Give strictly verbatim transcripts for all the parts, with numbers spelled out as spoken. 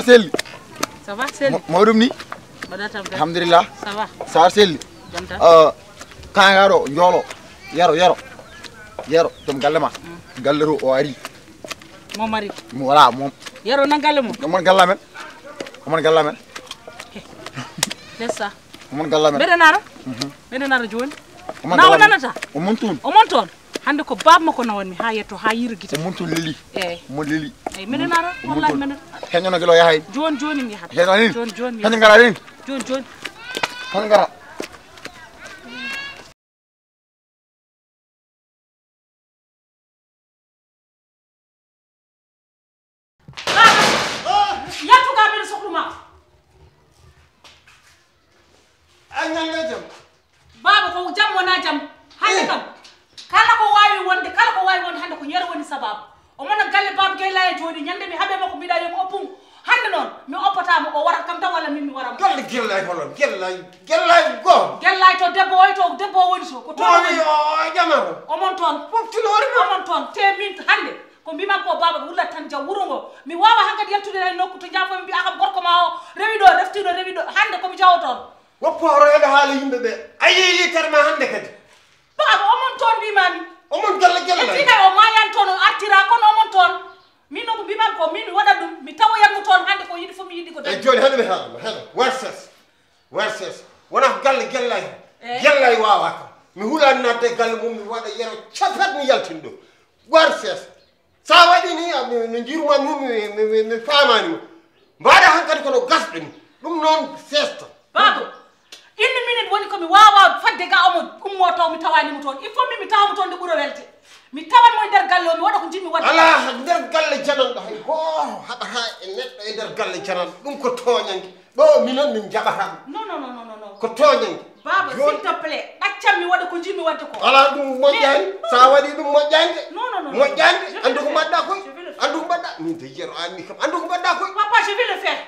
Selli. Ça va, Selli? Mo-, mawɗum ni? Mbaɗa tampere. Alhamdulillah. Ça va? Ça va, Selli. Jam tan. Euh, kaŋŋa ɗo, njoolo. Yero, yero. Yero, joom galle ma. Mm. Galle to o ari. Mo mari? Mo, voilà, mo. Yero nan galle mo? Omon galle amen. Omon galle amen. Lessa. Omon galle amen. Mbeɗa nara? Mhm. Mbeɗa nara jooni. Omon galle amen. Na o nanata? Omon toon. Omon toon. Hannde ko baaba makko nawanmi haa yetto, haa yiira gite. Omon toon leli. Eey. Omon leli. Eey, mbeɗa nara, wallahi mbeɗa. Heñono gila o yahay. Jooni, jooni mi yahat. Heño ni? Jooni, jooni mi yahat. Heño ngara ni? Jooni, jooni. Heño ngara. Baaba, yaltu ka mbiɗa sohlu ma. A ñande jam. Baaba, ko jam wona jam. Hannde kam, kala ko waawi wonde, kala ko waawi wonde hannde ko Yero woni sabaabu. Omo no galle Baaba Gellay jooɗi, ñande mi haɓe makko mbiɗa yomi oppum. Hannde noon, mi oppata mo, o warat kam tan walla min mi wara mo. Galle Gellay holon? Gellay, Gellay goo. Gellay to debbo o, to debbo o woni to. Ko toon o woni. O, o ƴama ko. Omon toon. Fof tino woni ko. Omon toon. Te min hannde, ko mbiman ko baaba wullat tan jaw wuro ngo. Mi waawa hankadi yaltude e nokku to njaafo mi mbiya kam gorko ma o rewi ɗo, refti ɗo, rewi ɗo. Hannde ko mi jawo toon. Woppo hoto eɓe haala yimɓe ɓe. A yii yitere ma hannde kadi. Baaba, omon toon mbimami. Omon galle Gellay. E fii kay o maayan toon, o artira, kono omon toon. Min noon ko mbimami ko, min mi waɗat ɗum, mi tawoyan mo toon hannde ko yiɗi fof mi yiɗi ko dañi. Eyi, jooni hannde mi haalama, hannde. War ses. War ses. Wonaa ko galle Gellay. Eyi. Gellay waawaa kam. Mi hulaani naatde e galle mum, mi waɗa Yero capet mi yaltin ɗo. War ses. So a waɗii nii, a, mi, no njiirumaa mi, mi, mi, mi, mi faamaani mo. Mbaɗa hankadi kono gasɗo nii. Ɗum noon seesta. Baaba, une minute woni ko mi waawaa fadde ga omo ummoo taw mi tawaani mo toon. Il faut min mi tawa mo toon nde ɓura welde. Mi tawan mo e nder galle o, mi waɗa ko njiɗmi waɗde. Alaa, nder galle jananɗo hay gooto haɓataa e neɗɗo e nder galle jananɗo. Ɗum ko tooñannge. Ɗo minen min njaɓataa ɗum. Non, non, non, non, non, non. Ko tooñannge. Baaba, jooni, s'il te plaît, ɗaccam mi waɗa ko njiɗmi waɗde ko. Alaa, ɗum moƴƴaani. Mais, non. So a waɗii ɗum moƴƴaani de. Non, non, non, non. Moƴƴaani de. Je vais le faire. Anndu ko mbaɗɗaa koy. Je vais le faire. Anndu ko mbaɗɗaa koy. Anndu ko mbaɗɗaa. Papa, je vais le faire.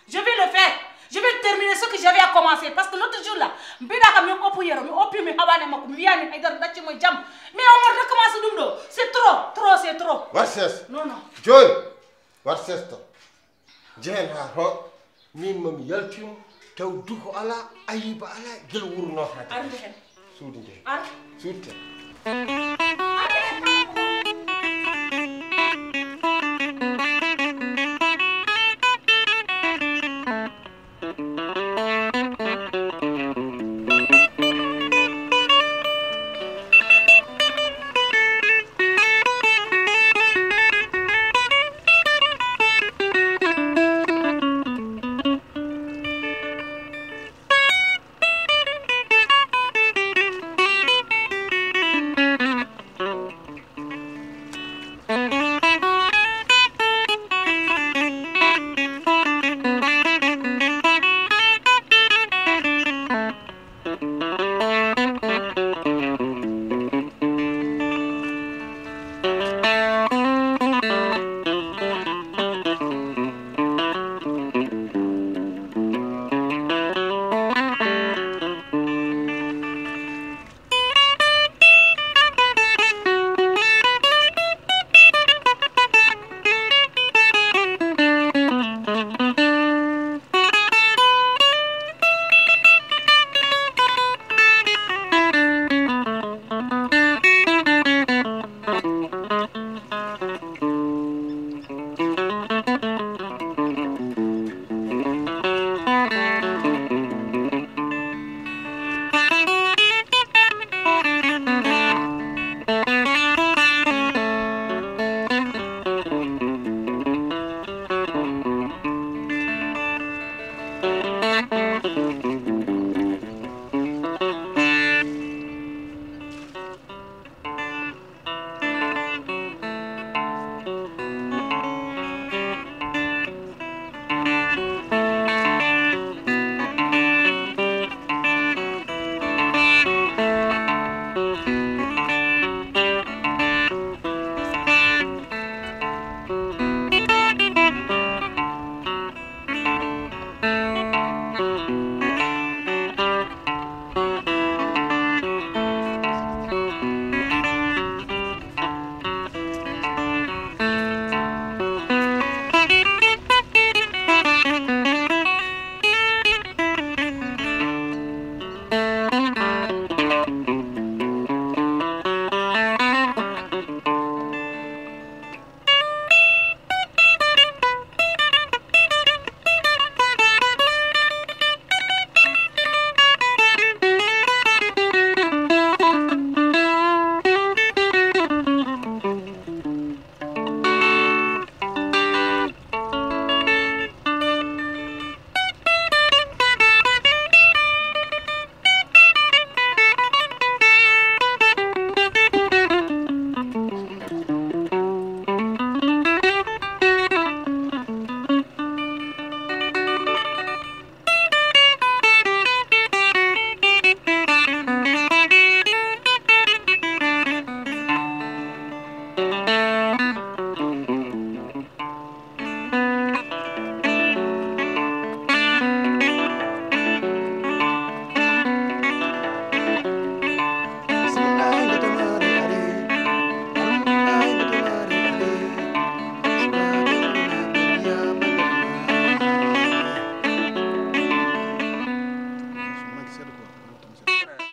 Je vais le faire. Je vais terminer ce que j'avais à commencer. Parce que l'autre jour là, mbiɗa kam mi oppu Yero, mi oppi mi haɓaani e makko, mi wiyaani hay dara, ɗacci mo e jam. Mais omo recommencer ɗum ɗo. C'est trop, trop, c'est trop. War ses. Non, non. Jooni, war ses tan. Njehen haa toon, miin ma mi yaltin, taw duko alaa, ayiba alaa, gila wuro nootaade. Arde heen. Suudu nde. Ar. Suudu te.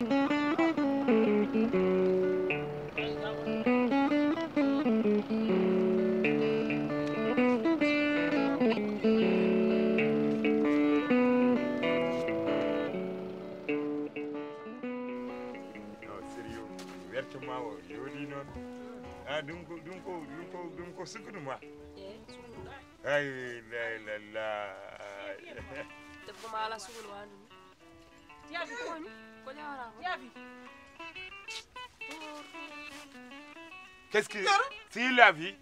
No, sérieux. Werto ma o yooɗi noon. Ah, ɗum ko, ɗum ko, ɗum ko sukkudu ma. Ay, la, la, la. Debbo ma ala sukkudu ma ɗum. Jaabi ko woni? Ko jawara ko? Jaabi. Qu'est-ce que, si la vie,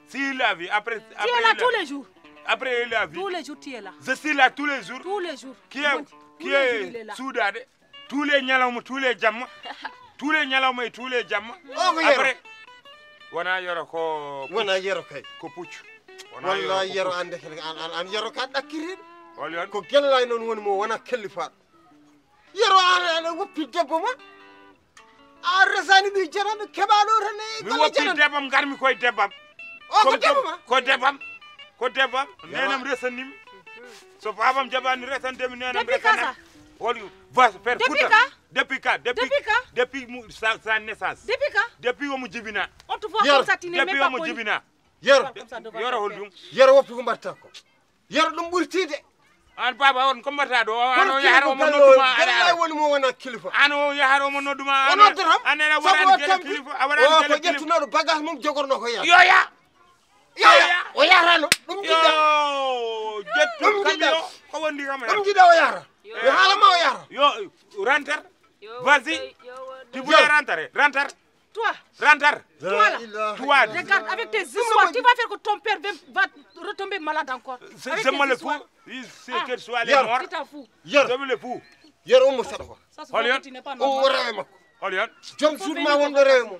si la vie, après, tu es là tous les jours. Après la vie, tous les jours tu es là. Je suis là tous les jours. Tous les jours. Qui est, qui est suudaade? Tous les ñalawma, tous les jamma. Tous les ñalawma et tous les jamma. O ko yero. Après, wona yero ko, wona yero kay, ko puccu. Wona yero, wallahi ko yero puccu. Ande an, an, an yero ka ɗakkiriɗo. Hol yon? Ko gellay noon woni mo wona kellifaaɗo. Yero an, an woppi debbo ma. A resani mi janano keɓaɗo tan e mi golle woppi janano. Debbam, garmi koye debbam. O ko debbo ma? Ko debbam. Ko debbam. Nenam resanimi. So babam jaɓani resande mi nenam. Depuis quand resana ça? Hol vas faire depuis quand? Depuis quand? Depuis, depuis quand? Depuis mu- sa, sa naissance. Depuis quand? Depuis omo jibina. On te voit comme ça, tu n'es même pas connu. Depuis omo jibina. Yero. Yero hol ɗum? Yero woppi ko mbatta ko. Yero ɗum ɓurtiide. An baba on ko mbatta ɗo? An o yahara omo nodduma. Gellay woni mo wona kilifa. An o yahara omo nodduma. O noddotam. An ene waɗani gele kilifa. A waɗani gele kilifa. O ko ƴettunoɗo bagage mum jogorno ko yaha. Yo ya. Yo ya. O yahrano. Ɗum jiɗɗa. Yo ƴettu kam yo. Ko wondi kam. Ɗum jiɗɗa o yahra. Yo haala ma o yahra. Yo ranter. Vas-y. Tu voulais rentrer. Ranter. Toi. Ranter. Toi là. Toi. Regarde, avec tes histoires, tu vas faire que ton père va, va retomber malade encore. C'est moi le fou. C'est que tu sois les morts. Tu t'en fous. Yer. C'est le fou. Yer ummo saɗa ko. Ça, c'est pas normal. Ummo rewe makko. Hol yon? Joom suudu ma wonɗo rewe mum.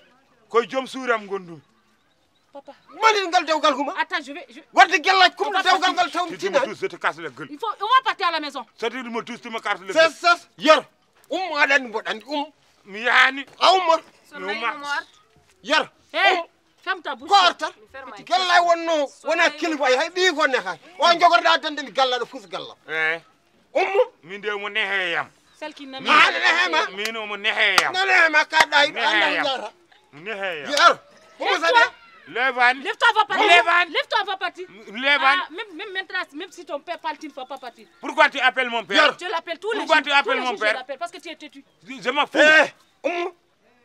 Koye joom suudu am ngonɗum. Papa. Mbaɗen ngal dewgal huma. Attends, je vais, je... Wadde gellaaji kumɗo dewgal ngal taw mi tinani. Je te casse la gueule. Il faut, on va partir à la maison. C'est-à-dire, me touche, tu me casses la gueule. C'est ça. Yer. Ummo, aɗa anndi mboɗo anndi ummo. Mi yahani. A ummoto. Mi umma. Yer. Hey, ferme ta bouche. Ko arta. Gellay wonno, wona kilifa, hay ɓii ko ne hay. O jogorɗa dande mi galla ɗo fus galla. Eh. Ummo. Min de mo nehe yam. Celle qui n'a... Ah, ne nehe ma. Min o mo nehe yam. Ne nehe ma ka ɗay. Nehe yam. Nehe yam. Yer. Ummo Sadia. Lève-toi. Lève-toi, va partir. Lève-toi. Lève-toi, va partir. Lève-toi. Ah, même, même maintenant, même si ton père parle, tu ne vas pas partir. Pourquoi tu appelles mon père? Yer. Je l'appelle tous les jours. Pourquoi tu appelles mon père? Tous les jours, je l'appelle parce que tu es têtu. Je, je m'en fous. Eh, ummo.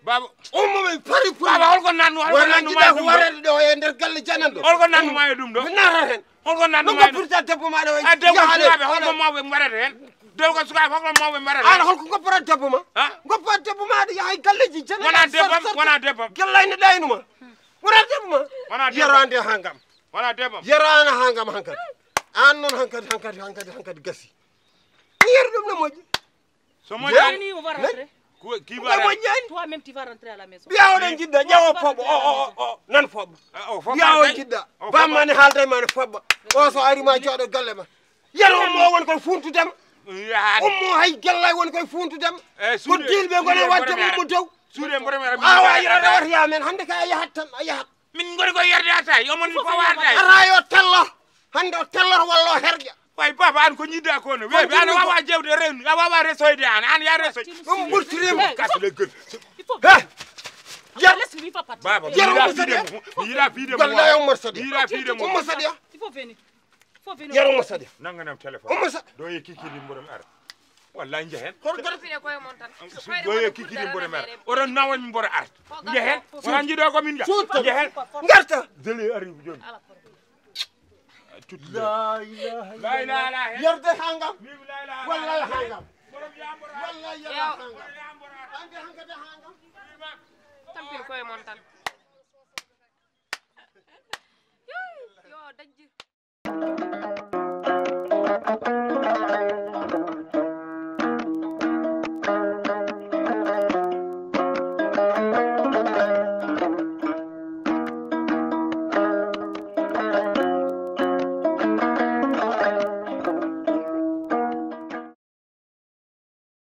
Baba. Ummo mi pari pari. Baba, holko nannu, holko nannu ma ɗum ɗo? Warede ɗo e nder galle jananɗo. Holko nannu ma e ɗum ɗo? Mi nara hen. Holko nannu ma e ɗum? No goppirta debbo ma ɗo? A debbo sukaaɓe, holko mawɓe mbaɗata hen? Debbo sukaaɓe, holko mawɓe mbaɗata hen? An holko goppata debbo ma? Ha? Goppata debbo ma ɗo yaha e galleji jananɗo. Wona debbam, wona debbam. Gellay ne ɗaynuma. Wona debbo ma. Wona debbam. Yerande ha ngam. Wona debbam. Yerana ha ngam hankadi. An noon hankadi, hankadi, hankadi, hankadi gasi. Mi yer ɗum no moƴƴi. So moƴƴani, on va rentrer. Qui va rentrer? Toi-même, tu vas rentrer à la maison. Mbiya oɗon jiɗɗa ƴeewa fooɓo o, o, o, o, nan fooɓo. Mbiya on jiɗɗa. Bamma ne haalda e ma ne fooɓa. O so ari ma jooɗo galle ma. Yero ummo woni koye funtudema. Ummo hay gellay woni koye funtudema. Ko dilɓe gone wadde ummo dow. Suuɗe mboɗo mi ara. Awa yero rewata ya men hannde ka a yahat tan a yahat. Min ngoni koye yerde attaay, omon fawata. Ara yo tello. Hannde o telloro walla o herƴa. Way baba an ko ñidda ko no. Weeɓe an a wawa jewde rewni, a wawa resoyde an, an ya resoy. Ɗum ɓurtirima. Kas le gueule. Il faut... He. Yer. Laisse-lui, il faut partir. Baba, mi yira fide mo. Mi yira fide mo. Galla yo Umar Sadiya. Mi yira fide mo. Umar Sadiya. Il faut venir. Il faut venir. Yer Umar Sadiya. Nanganam téléphone. Umar Sadiya. Do e kikiri mborom ara. Wallahi njehen. Hoto garfine koye mon tan. Do e kikiri mborom ara. Oɗon nawani mboro art. Njehen. Wala njiɗo ko min ga. Njehen. Ngarta. Deli ari joni. Tuttude. La ilaha illallah. La ilaha illallah. Yerde hangam. Min la ilaha illallah. Wallahi hangam. Borom yambora. Wallahi yerde hangam. Ande hankade hangam. Tampin koye mon tan. Yo, dañji.